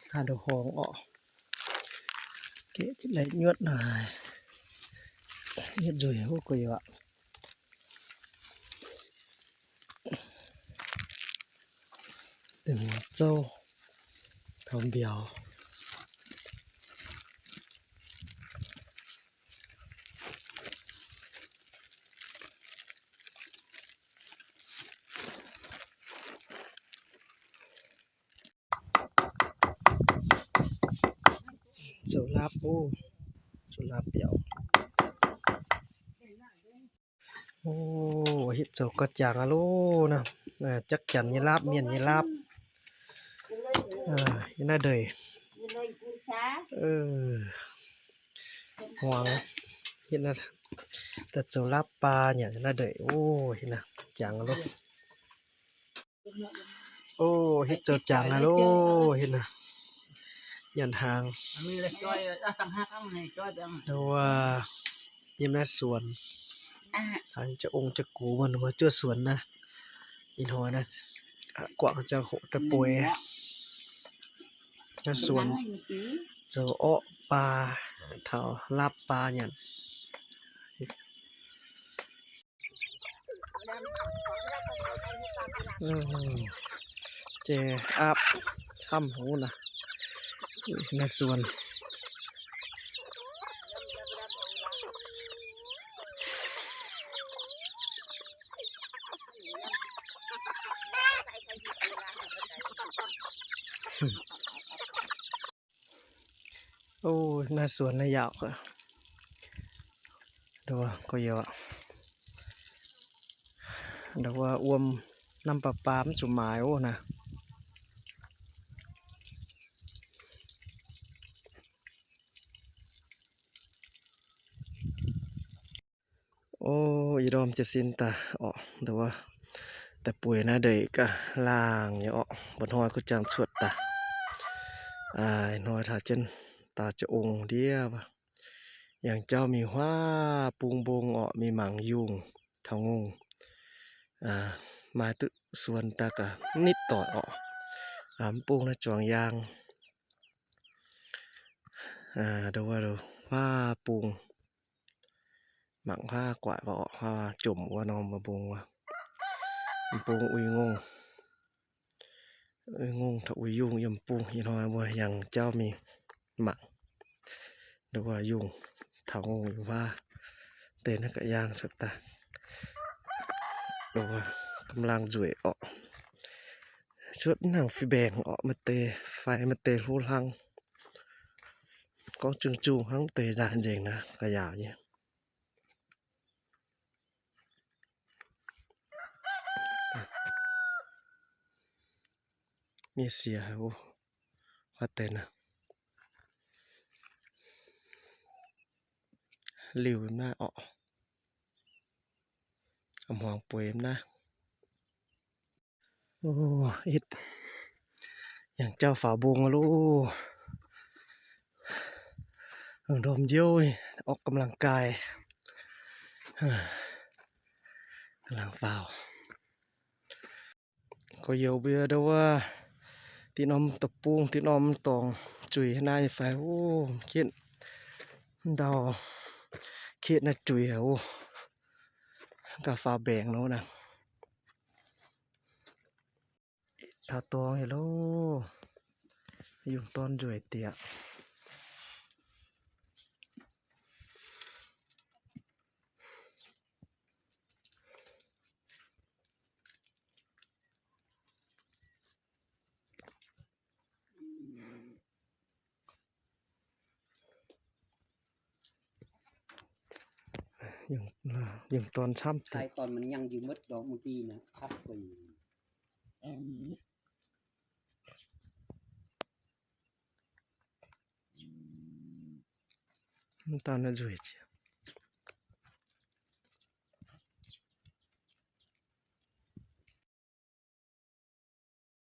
Thaj dau hoo os. Kev lem nyuaj na, nyuaj zus ub kuj yuav. Tus txauj thaum npiav. Txaus lab, txaus lab pem. Ua hib txaus koj caag lub na, cab cas nyab lab, miaj nyab lab, nab dais, huav, tas txaus lab pa nyam nab dais, ua caag lub. Ua hib txaus caag lub, hib na, nyaam haav, ua, yog nab xuas, cov oo cov kuv mas nws muaj cuaj xuas na, ib hnub na, kuam txog hauv tas puas, nab xuas txaus ob pa, thaum lab pa nyam. Ces ab tshaj huv na, nab xuas. Ub, nab xuas nab yau, dua kuj yog, dua ua nab pa pa mab txuas mais ub na. Ub, ib rab caj xib tas os, ntawd tas puas nab dais kaj laag os, npam hnub kuj caag txhuam tas, hnub tas cov oo diab, yog cov me huab pug npoo os, me maam yoog thaum noog, mas twb xuas tas kas nib tom os, npoo nab tsuas yaag, dua huab pug, maam huab kuam os, huab coom ua no mas npoo, npoo ua yoog, yoog thaum ua yoog yog npoo, ib hnub ua yaag cov me maam, dua yoog thaum noog huab, tes nab kas yaag txhuam tas, dua kam laag zuam os, suav naag fib npeeg os, mas tes fais mas tes hlub hlaab, koob tsoog tsoog hlaab tes zag ntseeg na, kas yaam nyiaj xias huab tes na, liu na os, hmoov puas na. Ib, yaag coj faus npoo lub, nrog ncaub, ua kam laag kais, kam laag faus. Kuj yog peb dua, tim no tau poob, tim no tau tsuis na fais ub, khiav ntau, khiav na tsuis ub, kas fab npeeg no na. Thaum tuag lauj, yoog tob ntsuag tiag. Yoog tob tshab tiag. Tau na zuj